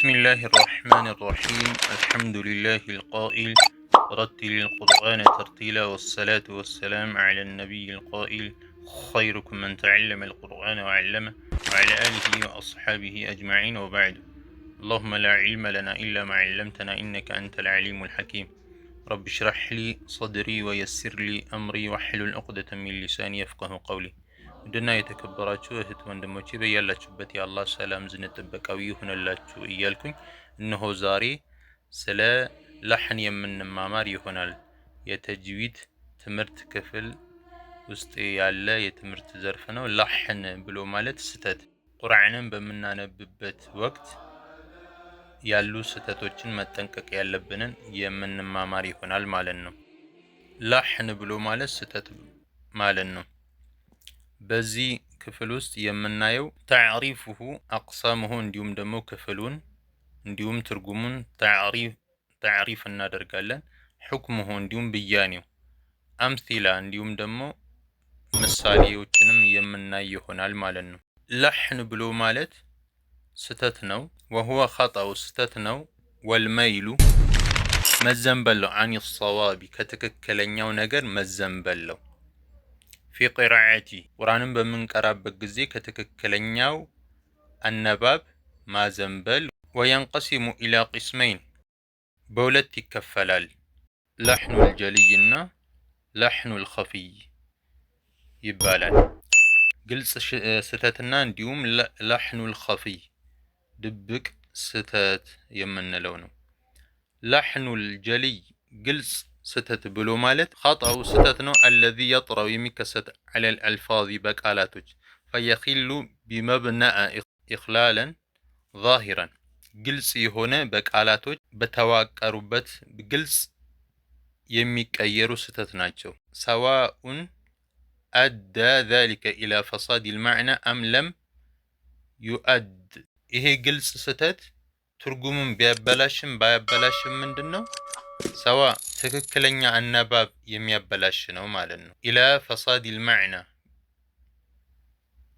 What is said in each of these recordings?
بسم الله الرحمن الرحيم، الحمد لله القائل رتل القرآن ترتيلا، والصلاة والسلام على النبي القائل خيركم من تعلم القرآن وعلمه، وعلى آله وأصحابه أجمعين، وبعد. اللهم لا علم لنا إلا ما علمتنا إنك أنت العليم الحكيم. رب اشرح لي صدري ويسر لي أمري واحلل عقدة من لساني يفقه قولي። ውድና የተከበራችሁ እህት ወንድሞቼ፣ በያላችሁበት የአላህ ሰላም እዝነት ጥበቃው ይሁንላችሁ እያልኩኝ፣ እነሆ ዛሬ ስለ لحن የምንማማር ይሆናል። የተጅዊድ ትምህርት ክፍል ውስጥ ያለ የትምህርት ዘርፍ ነው። لحن ብሎ ማለት ስህተት፣ ቁርአንን በምናነብበት ወቅት ያሉ ስህተቶችን መጠንቀቅ ያለብንን የምንማማር ይሆናል ማለት ነው። لحن ብሎ ማለት ስህተት ማለት ነው። በዚህ ክፍል ውስጥ የምናየው تعريفه، أقسامه፣ እንዲሁም ደግሞ ክፍሉን እንዲሁም ትርጉሙን تعريف እናደርጋለን። حكمه እንዲሁም ብያኔው፣ أمثلة እንዲሁም ደግሞ ምሳሌዎችንም የምናይ ይሆናል ማለት ነው። لحن ብሎ ማለት ስተት ነው። وهو خطأ ስተት ነው። والميل መዘንበል ነው። عن الصواب ከትክክለኛው ነገር መዘንበል ነው። في قراءة ቁርአንን በምንቀራበት ጊዜ ከትክክለኛው አነባብ ማዘንበል። وينقسم إلى قسمين በሁለት ይከፈላል። لحن الجلي እና لحن الخفي ይባላል። ግልጽ ስተትና እንዲሁም لحن الخفي ድብቅ ስተት የምንለው ነው። لحن الجلي ግልጽ ስተት ብሎ ማለት خطأ ስተት ነው። الذي يطرأ የሚከሰት على الألفاظ በቃላቶች فيخل بمبناها إخلالا ظاهرا ግልጽ የሆነ በቃላቶች በተዋቀሩበት ግልጽ የሚቀየሩ ስተት ናቸው። سواء أدى ذلك إلى فساد المعنى أم لم يؤد ይሄ ግልጽ ስተት ትርጉሙን ቢያበላሽም ባያበላሽም ምንድን ነው سواء ትክክለኛ አነባብ የሚያበላሽ ነው ማለት ነው። إلى فساد المعنى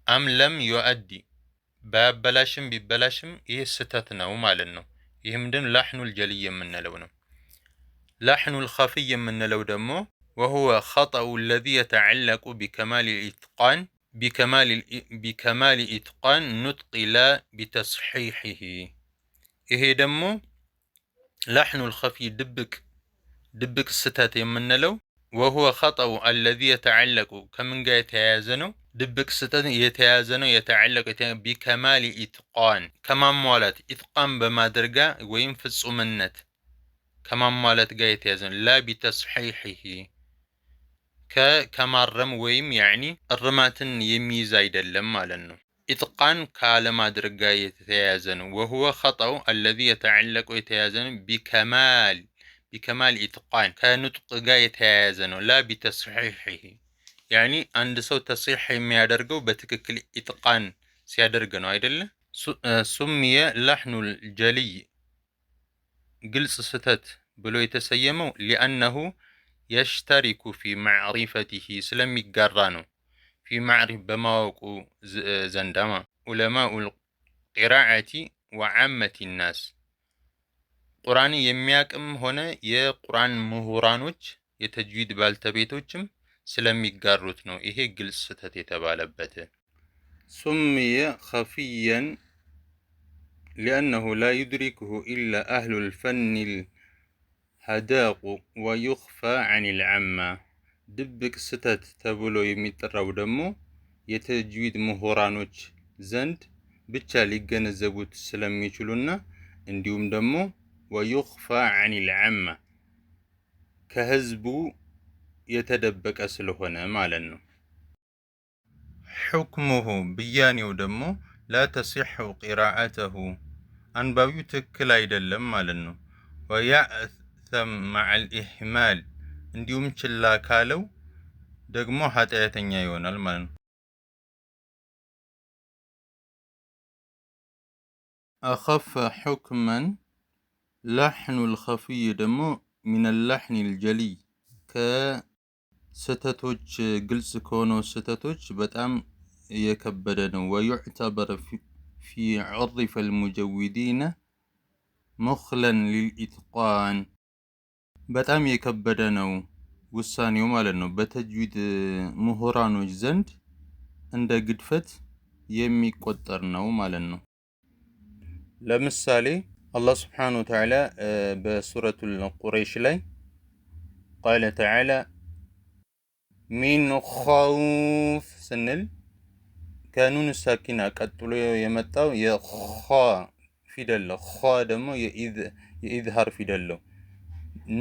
أم لم يؤد ባያበላሽም ቢበላሽም ይሄ ስተት ነው ማለት ነው። ይህ ምንድን لحن الجلي የምንለው ነው። لحن الخفي የምንለው ደግሞ وهو خطأ الذي يتعلق بكمال إتقان نطق لا بتصحيحه። ይሄ ደግሞ لحن الخفي ድብቅ ስተት የምንለው وهو خطأ الذي يتعلق ከምን ጋር የተያያዘ ነው? ድብቅ ስተት የተያያዘ ነው። يتعلق بكمال إتقان ከማሟላት إتقان በማድረግ ወይም ፍጹምነት ከማሟላት ጋር የተያዘ ነው። لا بتصحيحه ከማረም ወይም يعني እርማትን የሚይዝ አይደለም ማለት ነው። إتقان ካለማድረግ ጋር የተያያዘ ነው። وهو خطأ الذي يتعلق የተያያዘ ነው። بكمال إتقان ከ نطق ጋር የተያያዘ ነው። لا بتصحيحه يعني አንድ ሰው تصحيح የሚያደርገው በትክክል إتقان ሲያደርግ ነው አይደለ? سمي لحن الجلي ግልጽ ስተት ብሎ የተሰየመው لأنه يشترك في معرفته ስለሚጋራ ነው። في معرف በማወቁ ዘንዳማ علماء القراءة وعامة الناس ቁርአን የሚያቅም ሆነ የቁርአን ምሁራኖች የተጅዊድ ባልተቤቶችም ስለሚጋሩት ነው። ይሄ ግልጽ ስህተት የተባለበት። سمي خفيا لأنه لا يدركه إلا أهل الفن الحذاق ويخفى عن العامة። ድብቅ ስህተት ተብሎ የሚጠራው ደግሞ የተጅዊድ ምሁራኖች ዘንድ ብቻ ሊገነዘቡት ስለሚችሉና እንዲሁም ደግሞ ويخفى عن العامة ከህዝቡ የተደበቀ ስለሆነ ማለት ነው። حكمه ብያኔው ደግሞ لا تصح قراءته አንባቢው ትክክል አይደለም ማለት ነው። ويأثم مع الإهمال እንዲሁም ችላ ካለው ደግሞ ኃጢአተኛ ይሆናል ማለት ነው። أخف حكما لحن الخفي ደግሞ من اللحن الجلي ከስህተቶች ግልጽ ከሆነው ስህተቶች በጣም የከበደ ነው። ويعتبر في عرف المجودين مخلا للإتقان በጣም የከበደ ነው ውሳኔው ማለት ነው። በተጅዊድ ምሁራኖች ዘንድ እንደ ግድፈት የሚቆጠር ነው ማለት ነው። ለምሳሌ አላህ سبحانه وتعالى በሱረቱል ቁረይሽ ላይ قال تعالى من خوف ስንል ከኑን ሳኪና ቀጥሎ የመጣው የኸ ፊደል ነው። ኸ ደግሞ የኢዝሃር ፊደል ነው።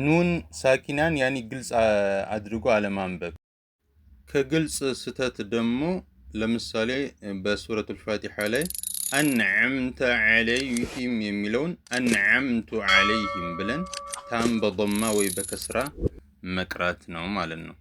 ኑን ሳኪናን يعني ግልጽ አድርጎ አለማንበብ። ከግልጽ ስህተት ደግሞ ለምሳሌ በሱረቱል ፋቲሓ ላይ أنعمت عليهم የሚለውን أنعمت عليهم ብለን ታም በዶማ ወይ በከስራ መቅራት ነው ማለት ነው።